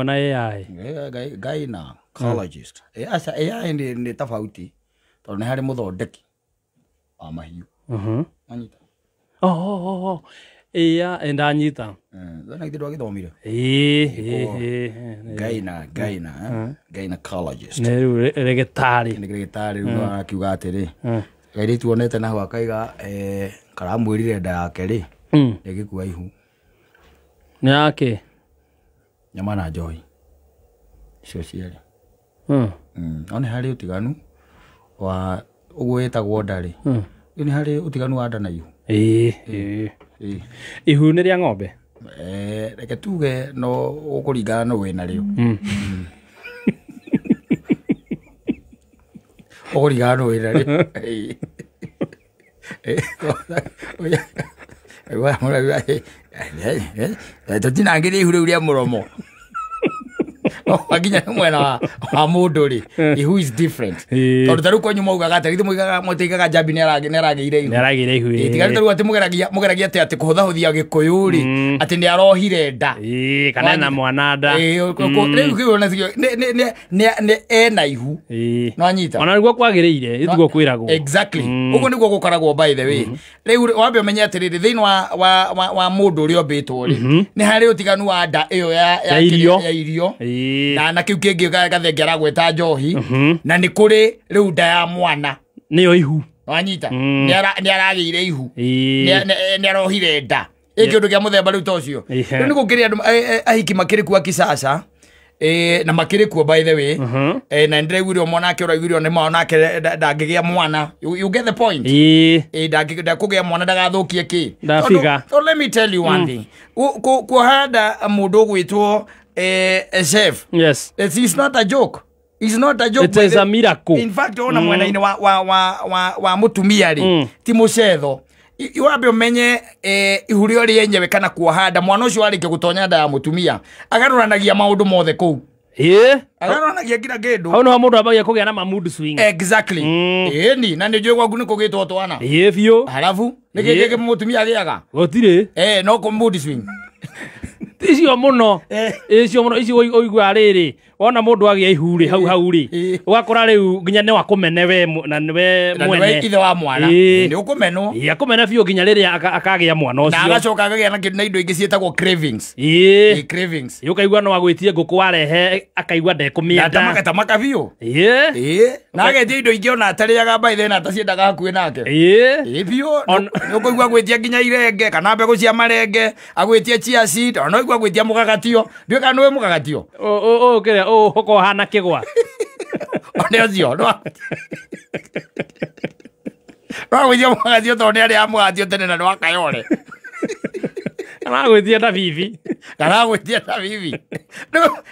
Na AI. Gynecologist. Aca, AI nĩ tofauti tondũ nĩ harĩ mũthondeki wa mahiũ. Anyita. Oh. AI ndanyita. Na githĩ ndwagĩthomire? Ĩĩ. Gynecologist. Nĩ rĩu rĩgĩtarĩ. Nĩ rĩgĩtarĩ rĩu arakiuga atĩrĩ, kairĩtu onete naho akaiga karamwĩrire nda yake rĩ ĩgĩkua ihu. Nĩ yake. Nyama na njohi icio cierĩ. No nĩ harĩ ũtiganu wa ũguo wĩtagwo nda rĩ, nĩ harĩ ũtiganu wa nda na ihu. Ĩĩ. Ihu nĩ rĩa ng'ombe? Reke tuge no ũkũringana no wĩna rĩo. Ũkũringana no wĩna rĩo. Tũtinangĩria ihu rĩu rĩa mũromo. Wakinya mwena wa mũndũ rĩ, ihu is different. Tondũ ta rĩu kwanyu maugaga atĩ githĩ moigaga mũtigaga njambi nĩ aragĩire ihu. Nĩ aragĩire ihu. Tiga rĩu atĩ mũgeragia atĩ kũhũthahũthia Gĩkũyũ rĩ, atĩ nĩ arohire nda. Kana ena mwana nda. Rĩu kĩu ona nĩ ena ihu. No anyita. Ona nĩguo kwagĩrĩire, tiguo kwĩragwo. Exactly. Ũguo nĩguo gũkoragwo by the way. Rĩu wambe ũmenye atĩrĩrĩ, thĩinĩ wa mũndũ ũrĩa ũmbĩtwo rĩ, nĩ harĩ ũtiganu wa nda ĩyo ya irio. Na kĩu kĩngĩ gathenge aragweta njohi, na nĩ kũrĩ rĩu nda ya mwana. Nĩyo ihu. Wanyita. Nĩ aragĩire ihu. Nĩ arohire nda. Ĩ kĩũndũ kĩa mũthemba rĩu ta ũcio. Rĩu nĩ gũkĩrĩ andũ ahiki makĩrĩ kuo Kisasa. Na makĩrĩ kuo by the way. Na ndĩraiguire mwanake ũraiguire nĩ mwanake ndangĩgĩa mwana. You get the point. Ndakũgĩa mwana ndagathũkie kĩ. So let me tell you one thing. Kuoha nda mũndũ ũgwĩtwo chef. Yes. It's not a joke. It's not a joke. It is a miracle. In fact, ona mwena-inĩ wa mũtumia rĩ, ti mũcetho. Wambe ũmenye ihu rĩo rĩenyewe kana kuoha nda, mwana ũcio warĩkia gũtonya nda ya mũtumia agarũranagia maũndũ mothe kũu. Agarũranagia nginya kĩndũ. Hau nĩho mũndũ ambagia kũgĩa na ma mood swing. Exactly. Ĩni, na nĩ njũĩ gwaku nĩ kũgĩtwo twana. Ĩĩ biũ. Halafu nĩ kĩĩ kĩngĩ mũtumia agĩaga? Gũtirĩ. No kũ mood swing. Icio mũno. Icio mũno, icio ũiguaga rĩrĩ, wona mũndũ agĩa ihu rĩ, hau hau rĩ, ũgakora rĩu nginya nĩ wakũmene we na nĩwe mwene. Ithe wa mwana. Nĩ ũkũmenwo. Akũmene biũ nginya rĩrĩa akagĩa mwana ũcio. Na agacoka akagĩa na kĩndũ na indo ingĩ ciĩtagwo cravings. Cravings. Ũkaigua no agwĩtie ngũkũ warehe akaigua ndekũmĩenda. Na tamaka biũ. Na agetia indo ingĩ ona atarĩaga by then ataciendaga hakuhĩ nake. Biũ. Nĩ ũkũigua agwĩtia nginya irenge kana mbegũ cia marenge, agwĩtie chia seed, ona ũigua agwĩtia mũgagatio. Ndiũĩ kana nĩũĩ mũgagatio. Kĩrĩa ũkohana kĩgwa. Nĩ ũcio, no agwĩtia mũgagatio tondũ nĩ arĩaga mũgagatio tene na nĩwakayore. Kana agwĩtia ta bibi. Kana agwĩtia ta bibi.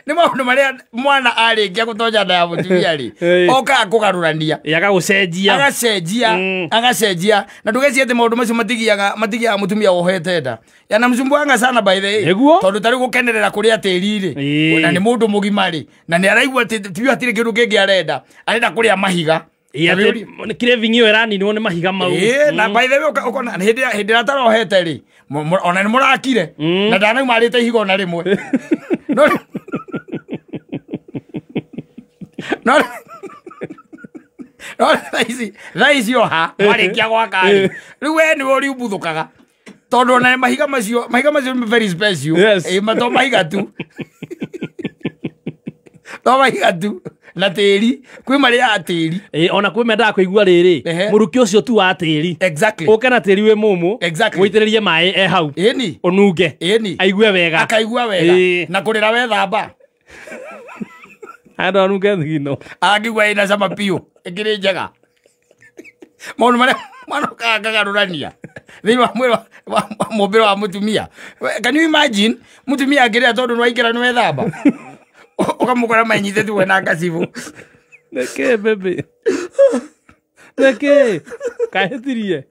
Nĩ maũndũ marĩa mwana arĩkia gũtonya nda ya mũtumia rĩ, okaga kũgarũrania. Agagũcenjia. Agacenjia, agacenjia. Na ndũgecirie atĩ maũndũ macio matigiaga mũtumia wohete nda. Yanamsumbuanga sana by the way. Tondũ ta rĩu gũkenerera kũrĩa tĩri rĩ, na nĩ mũndũ mũgima rĩ, na nĩ araigua atĩ biũ hatirĩ kĩndũ kĩngĩ arenda. Arenda kũrĩa mahiga. Craving ĩyo ĩraninwo nĩ mahiga mau. Na by the way ũkona hĩndĩ ĩrĩa atarohete rĩ, ona nĩ mũrakire, na ndanauma arĩte ihiga ona rĩmwe. No thaa ici oha warĩkia gwaka rĩ, rĩu we nĩwe ũrĩumbuthũkaga. Tondũ ona mahiga macio, mahiga macio nĩ very special. To mahiga tu. To mahiga tu. Na tĩri, kwĩ marĩaga tĩri. Ona kwĩ mendaga kũigua rĩrĩ, mũrukĩ ũcio tu wa tĩri. Exactly. Ũke na tĩri wĩ mũmũ, Exactly. ũitĩrĩrie maĩ e hau. Ũnunge. Aigue wega. Akaigua wega. Na kũrĩra wethamba. Andũ anunge thigino. Angĩigua ĩna cama biũ, ĩkĩrĩ njega. Maũndũ marĩa mwana okaga akagarũrania thĩinĩ wa mwĩrĩ wa mũmbĩre wa mũtumia. Can you imagine mũtumia angĩrĩra tondũ nĩwaingĩra nĩwethamba? Ũkamũkora menyitĩte we na ngacibũ. Nĩkĩ baby? Nĩkĩ? Kahĩtirie.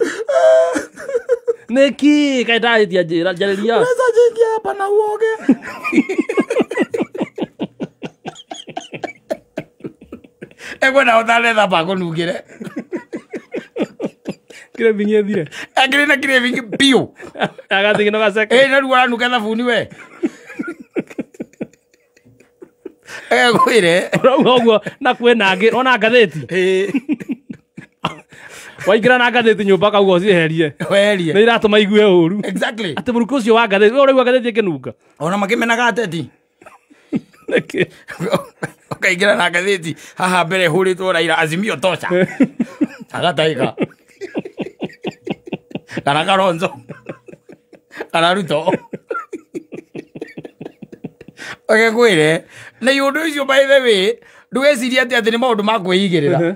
Nĩkĩ? Kaĩ ndahĩtia njĩra, njarĩria. Unaweza jingia hapa na uoge. Ekwenda ũtanethamba akũnungĩre. Craving ĩthire. Akĩrĩ na craving biũ. Agathigino gaceke. Na rĩu ũranuka thabuni we. Ngwire Ũrauga ũguo na kwĩna angĩ ona ngathĩti. Waingĩra na ngathĩti nyũmba kauga ũcieherie. Weherie. Nĩ iratũma igue ũru. Exactly. Atĩ mũrukĩ ũcio wa ngathĩti, we ũraigua ngathĩti ĩkĩnunga. Ona makĩmenaga ateti. Nĩkĩ? Ũkaingĩra na ngathĩti haha mbere hũrĩtwo Raila Azimio tosha. Agataika. Kana Kalonzo. Kana Ruto. Ũgekwĩre na ũndũ ũcio by the way ndũgecirie atĩ atĩ nĩ maũndũ ma kwĩigĩrĩra.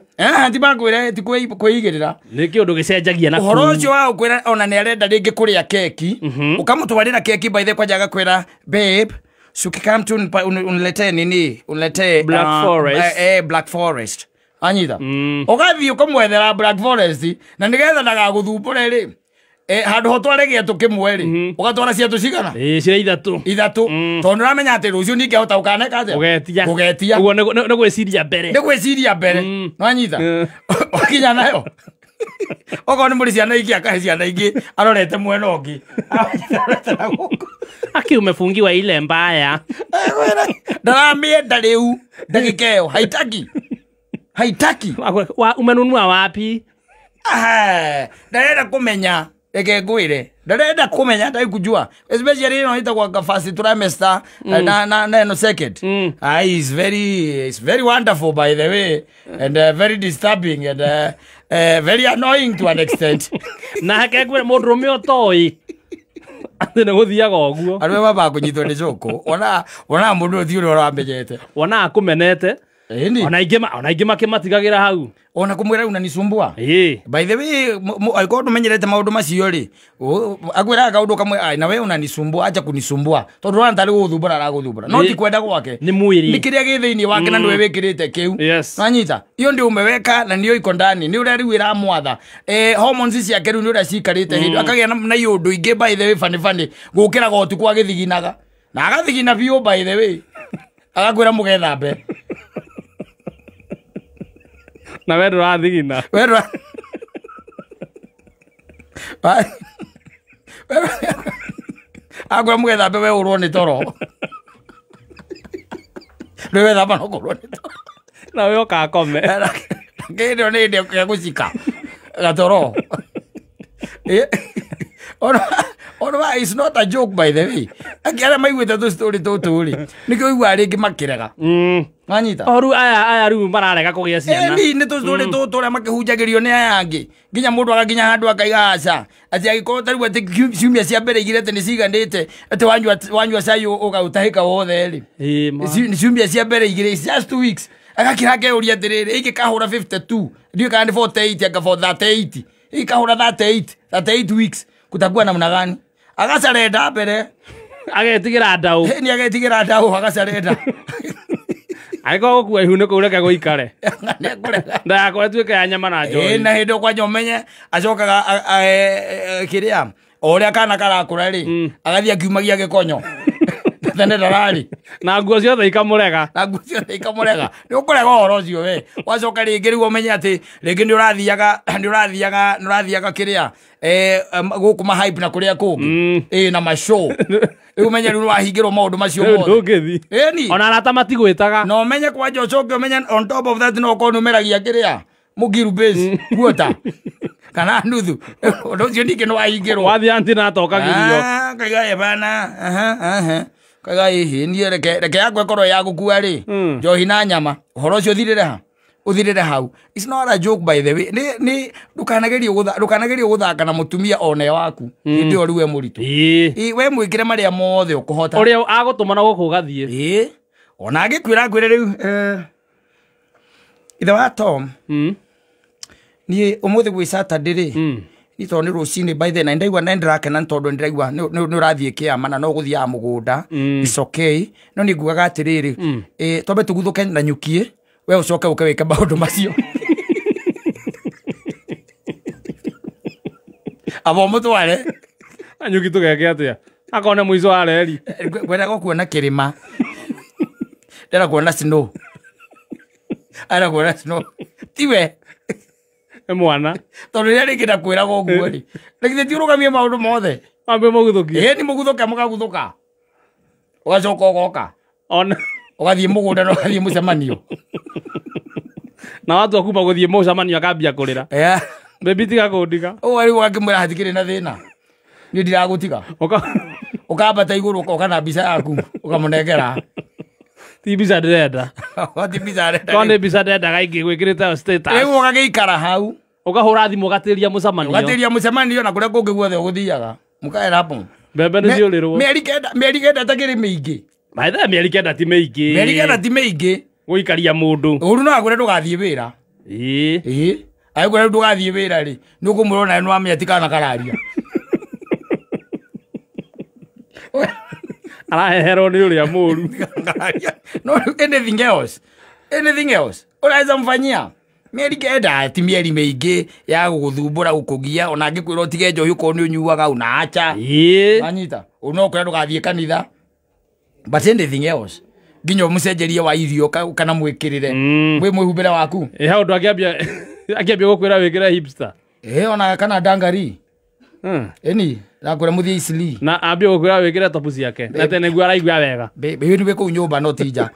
Ti ma kwĩre ti kwĩigĩrĩra. Nĩ kĩũndũ gĩcenjagia na ũhoro ũcio wa gũkwĩra ona nĩ arenda rĩngĩ kũrĩa keki, ũkamũtwarĩra keki by the way kwanja agakwĩra babe so come to uniletee nini, uniletee Black Forest. Black Forest. Anyita. Ũgathiĩ ũkamwethera Black Forest na nĩgetha ndagagũthumbũre rĩ. Handũ ho tware gĩatũ kĩmwe rĩ, ũgatwara ciatũ cigana? Ĩĩ, ciria ithatũ. Ithatũ. Tondũ nĩũramenya atĩ rũciũ ningĩhota gũkaneka atĩa? Ũgetia. Gũgetia. Ũguo nĩ gwĩciria mbere. Nĩ gwĩciria mbere. Nĩwanyita? Wakinya nayo. Okorwo nĩ mũrĩ ciana ingĩ akahe ciana ingĩ arorete mwena ũngĩ. Arorete na gũkũ. Aki umefungiwa ile mbaya. Ndaramĩenda rĩu ndagĩka ĩyo. Haitaki. Haitaki. Umenunua wapi? Ndarenda kũmenya. Reke ngwĩre. Ndarenda kũmenya ndai kujua. Especially ĩno ĩtagwo first trimester na na ĩno second. It's very wonderful by the way and very disturbing and very annoying to an extent. Na hake ngwĩre mũndũrũme ũtoĩ. Atĩ nĩ gũthiaga ũguo. Arũme mambaga kũnyitwo nĩ cũkũ. Ona mũndũ ũyũ ti ũrĩa ũramenyete. Ona akũmenete. Ona ingĩ makĩmatigagĩra hau. Ona kũmwĩra unanisumbua. By the way, angĩkorwo ndũmenyerete maũndũ macio rĩ, akwĩraga kaũndũ kamwe, ai na we unanisumbua, acha kunisumbua. Tondũ ũrona tarĩ gũgũthumbũra aragũthumbũra. No ti kwenda gwake. Nĩ mwĩrĩ. Nĩ kĩrĩa gĩ thĩinĩ wake na nĩwe wĩkĩrĩte kĩu. Yes. Wanyita? Iyo ndio umeweka na nĩyo iko ndani. Nĩ ũrĩa rĩu ĩramwatha. Hormones ciake rĩu nĩ ũrĩa cikarĩte hĩndĩ. Akagĩa na iũndũ ingĩ by the way funny funny. Gũkĩraga ũtukũ agĩthiginaga. Na agathigina biũ by the way. Agakwĩra mũgethambe. Na we ndũrathigina. We ndũra- Akwĩra mũgethambe we ũrwo nĩ toro. Rĩu wethamba no kũrwo nĩ toro. Na we ũkakome. Kĩndũ nĩ hĩndĩ ya gũcika gatoro. Ona it's not a joke by the way. Angĩ arĩa maiguĩte tũ story tũtũ rĩ, nĩkĩo ũiguaga rĩngĩ makĩrega. Wanyita? O rĩu aya rĩu mararega kũgĩa ciana. Nĩ tũ story tũtũ ũrĩa makĩhunjagĩrio nĩ aya angĩ. Nginya mũndũ agakinya handũ akaiga aca. Atĩ angĩkorwo ta rĩu atĩ ciumia cia mbere igĩrĩ atĩ nĩ ciganĩte, atĩ wanyua cai ũgaũtahĩka wothe rĩ. Ciumia cia mbere igĩrĩ, it's just 2 weeks. Agakira akeyũria atĩrĩrĩ, ĩngĩkahũra 52, ndiũĩ kana nĩ 48 anga 38. Ĩngĩkahũra 38 weeks. Kutakuwa namna gani? Agacarenda mbere. Agetigĩra ndaũ. Nĩ agetigĩra ndaũ agacarenda. Angĩkorwo gũkua ihu nĩ kũu reke gũikare. Nĩekũrega. Ndagakore ĩtuĩke ya nyama na njohi. Na hĩndĩ kwanja ũmenye acokaga kĩrĩa o ũrĩa kana karakũra rĩ, agathiĩ akiumagia gĩkonyo. Tene ndararĩ. Na nguo ciothe ikamũrega. Na nguo ciothe ikamũrega. Nĩ ũkũrega ũhoro ũcio we. Wacoka rĩngĩ rĩu ũmenye atĩ rĩngĩ nĩ ũrathiaga kĩrĩa gũkũ ma hype na kũrĩa kũngĩ. Na ma show. Rĩu ũmenye rĩu nĩwahingĩrwo maũndũ macio mothe. Ndũngĩthiĩ. Ĩni. Ona arata matigwĩtaga. Na ũmenye kwanja ũcoke ũmenye on top of that no ũkorwo nĩ ũmeragia kĩrĩa mũgiru base guota kana nuthu. Ũndũ ũcio ningĩ nĩwahingĩrwo. Wathiĩ antinatokagĩrio. Kaiga bana. Kaiga hihi niĩ reke yakwa ĩkorwo ya gũkua rĩ, njohi na nyama. Ũhoro ũcio ũthirĩre ha? Ũthirĩre hau. It's not a joke by the way. Nĩ ndũkanagerie gũthaka na mũtumia one waku hĩndĩ ĩyo rĩu we mũritũ. We mwĩkĩre marĩa mothe ũkũhota. Ũrĩa agũtũma na gũkũ ũgathiĩ. Ona angĩkwĩra ngwĩre rĩu ithe wa Tom, niĩ ũmũthĩ gwĩ Saturday rĩ, niĩ tondũ nĩ rũcinĩ by the way, na nĩndaigua na nĩndĩrakena nĩ tondũ nĩndĩraigua nĩ ũrathiĩ kĩama na no ũgũthiaga mũgũnda. It's okay. No nĩ ngugaga atĩrĩrĩ, twambe tũguthũke na nyukiĩ, we ũcoke ũke wĩke maũndũ macio. Aba ũmũtware. Na nyuki tũgeke atĩa? Akorwo nĩ mũico wa reri. Ngwendaga kuona kĩrĩma. Ndĩrenda kuona snow. Arenda kuona snow. Tiwe. Nĩ mwana. Tondũ rĩrĩa rĩngĩ ndakwĩraga ũguo rĩ, na githĩ ti ũrũgamie maũndũ mothe? Wambe mũguthũkie. Ĩĩ, nĩ mũguthũke mũkaguthũka. Ũgacoka ũgoka. Ona Ũgathiĩ mũgũnda na ũgathiĩ mũcemanio. Na watu akuma gũthiĩ mũcemanio akambia kũrĩra. Yeah. Baby tiga kũndiga. Ũguo rĩu ũgakĩmwĩra hatikĩrĩ na thĩna. Niĩ ndiragũtiga. Ũkambata igũrũ ũkoka na mbica yaku ũkamũnengera. Ti mbica ndĩrenda. Ti mbica arenda. Korwo nĩ mbica ndendaga ingĩ gwĩkĩrĩte status. Rĩu ũgagĩikara hau. Ũkahũra thimũ ũgatĩria mũcemanio. Ũgatĩria mũcemanio na kũrĩa kũngĩ guothe ũgũthiaga. Mũkaera hapo. Mbembe nĩ ciũrĩrwo. Mĩeri kenda ĩtakĩrĩ mĩingĩ. Maithe mĩeri kenda ti mĩingĩ. Mĩeri kenda ti mĩingĩ. Gũikaria mũndũ. Ũru no akwĩre ndũgathiĩ wĩra. Ĩĩ. Ĩĩ. Agĩkwĩra ndũgathiĩ wĩra rĩ, nĩ ũkũmũrora nawe nĩ wamenya ti kana kararia. Araheherwo nĩ ũrĩa mũru. No anything else. Anything else. Ũraweza mfanyia. Mĩeri kenda ti mĩeri mĩingĩ ya gũgũthumbũra gũkũgia ona angĩkwĩra ũtige njohi ũkorwo nĩ ũnyuaga unaacha. Ĩĩ. Wanyita. No ũkwĩra ndũgathiĩ kanitha. But anything else. Nginya ũmũcenjerie wa irio kana mwĩkĩrĩre. Mwĩ mwĩhumbĩre waku. Ĩ hau ũndũ akĩambia gũkwĩra wĩkĩre hipster. Ĩ ona kana ndangari. Ĩni nakwĩra mũthiĩ Isli. Na ambia gũkwĩra wĩkĩre topu ciake. Na tene nĩguo araigua wega. Bĩ nĩ kũu nyũmba no ti nja.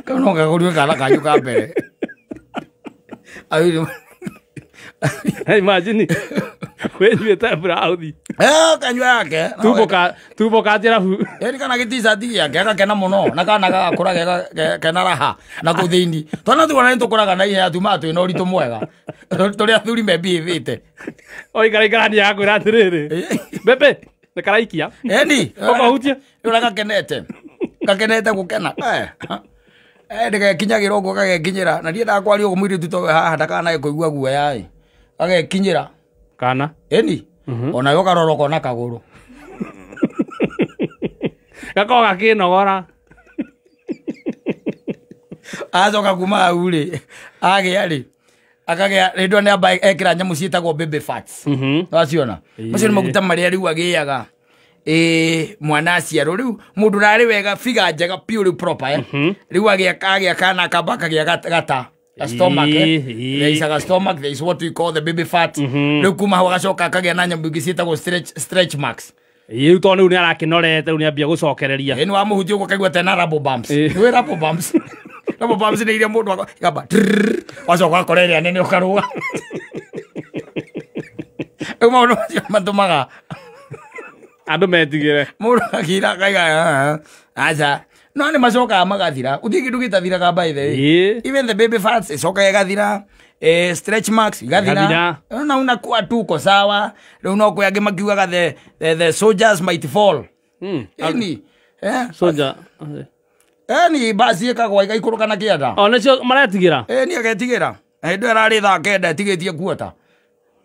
Kau no gakũrio kana kanyu ka mbere. Hey, imagine wĩnyuĩte brauthi. Kanyua yake. Tumbo ka njirabu. Ĩni kana gĩticati gĩake agakena mũno na kana gagakũra kena raha na kũu thĩinĩ. Twana tuona nĩ tũkũraga na ihenya tumaga twĩna ũritũ mwega. Tũrĩ athuri membihĩvĩte. Oikara agakwĩra atĩrĩrĩ. Bebe, nĩ karaikia. Ĩni. Ũkahutia. Ũrĩa gakenete. Gakenete gũkena. Ndĩgekinyagĩra ũguo gagekinyĩra. Na ndiendaga kwaria ũguo mũirĩtu towe haha ndakanae kũigua guoya ĩ. Gagekinyĩra. Kana. Ĩni. Onawe ũkarora ũkona kagũrũ. Gakoragwo gakĩnogora. Acoka kuma hau rĩ, agĩa rĩ, akagĩa rĩndũ nĩ amba ekĩra nyamũ ciĩtagwo baby fats. Nĩwaciona? Macio nĩ maguta marĩa rĩu agĩaga. Mwana aciarwo rĩu mũndũ ũrarĩ wega figure njega piũ rĩu proper rĩu agĩa kana akamba akagĩa gata. A stomach, There is a stomach, there is what we call the baby fat. Rĩu kuma hau agacoka akagĩa na nyamũ ingĩ ciĩtagwo stretch marks. Rĩu tondũ rĩu nĩ arakĩnorete rĩu nĩ ambia gũcokereria. Ĩ nĩ wamũhutia ũguo ũkaigua tena rubber bumps. Nĩ rubber bumps. Rubber bumps nĩ iria mũndũ akamba wacoka ũgakora ĩrĩa nene ũkarũga. Rĩu maũndũ macio matũmaga andũ metigĩre. Mũndũ akira akaiga aca. No nĩ macokaga magathira. Gũtirĩ kĩndũ gĩtathiraga by the way. Even the baby fats icokaga ĩgathira. Stretch marks igathira. Na unakuwa tu uko sawa. Rĩu no kwĩ angĩ makiugaga the soldiers might fall. Ĩni. Soldier. Ĩni basi ĩkagwa ĩgaikũrũka na kĩanda. O nĩcio maretigĩra. Ĩni agetigĩra. Hĩndĩ ĩyo ĩrarĩ thaa kenda ĩtigĩtie kuota.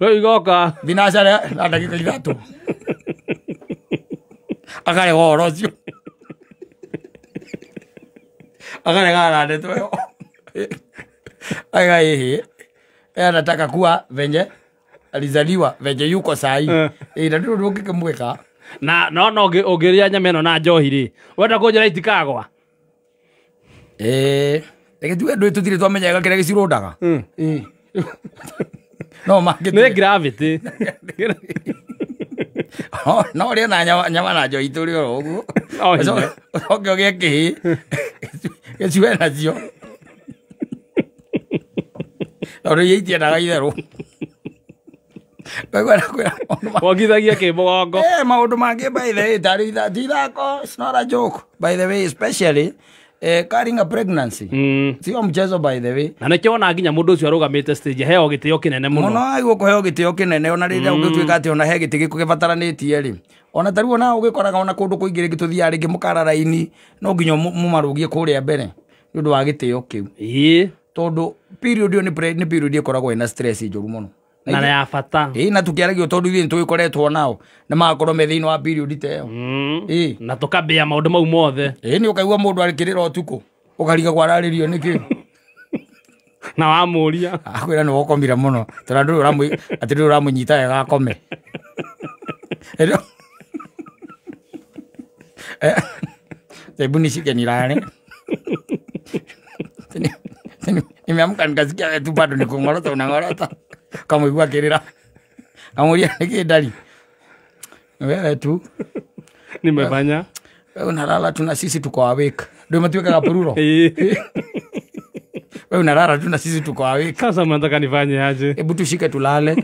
Rĩu igoka thinacara na ndagĩka ithatũ. Akarega ũhoro ũcio. Akarega na ndeto ĩyo. Aiga ĩhĩ. Anataka kuwa venye alizaliwa venye yuko sahi. Na ndũ ndũngĩkĩmwĩka. Na no no ũngĩrĩa nyama ĩno na njohi rĩ, wenda kũnjĩra itikagwa? Reke tuge ndũĩ tũtirĩ twamenya wega kĩrĩa gĩcirũndaga. No mangĩ nĩ gravity. No ũrĩe na nyama na njohi tũrĩ oro ũguo. Ũcoke ũgĩe kĩhĩ gĩcue nacio. Tondũ iria itiendaga itherũ. Wongithagia kĩ mũgongo. Maũndũ mangĩ by the way tarĩ ti ithako, it's not a joke by the way, especially carrying a pregnancy. Sio mchezo by the way. Na nĩkĩo wona nginya mũndũ ũcio arũgamĩte stage heo gĩtĩo kĩnene mũno. Mũno agĩrĩirwo kũheo gĩtĩo kĩnene ona rĩrĩa ũngĩtuĩka atĩ ona he gĩtĩ gĩkũ gĩbataranĩtie rĩ. Ona ta rĩu ona ũgĩkoraga ona kũndũ kũingĩ rĩngĩ tũthiaga rĩngĩ mũkara raini no nginya mũmarũgie kũrĩa mbere nĩ ũndũ wa gĩtĩo kĩu. Ĩĩ. Tondũ period ĩyo nĩ period ĩkoragwo ĩna stress njũru mũno. Na ya bata. Ĩĩ na tũkĩaragio tondũ ithuĩ nĩtũgĩkoretwo nao na magakorwo me thĩinĩ wa period ta ĩyo. Ĩĩ. Na tũkambĩa maũndũ mau mothe. Ĩĩ nĩ ũkaigua mũndũ arĩkĩrĩra ũtukũ ũkarigagwo ararĩrio nĩkĩ. Na wamũria. Akwĩra nĩ wokomire mũno tondũ ndũrĩ atĩ ndũrĩ ũramũnyita wega akome. Hebu nishike nilale. Nimeamka nikasikia tu bado nikungorota unangorota. Kamuigua kirira. Kamuria niki ndari. Wewe tu. Nimefanya. Wewe unalala tu na sisi tuko awake. Ndio matuweka kapururo. Wewe unalala tu na sisi tuko awake. Sasa mnataka nifanye aje? Hebu tushike tulale.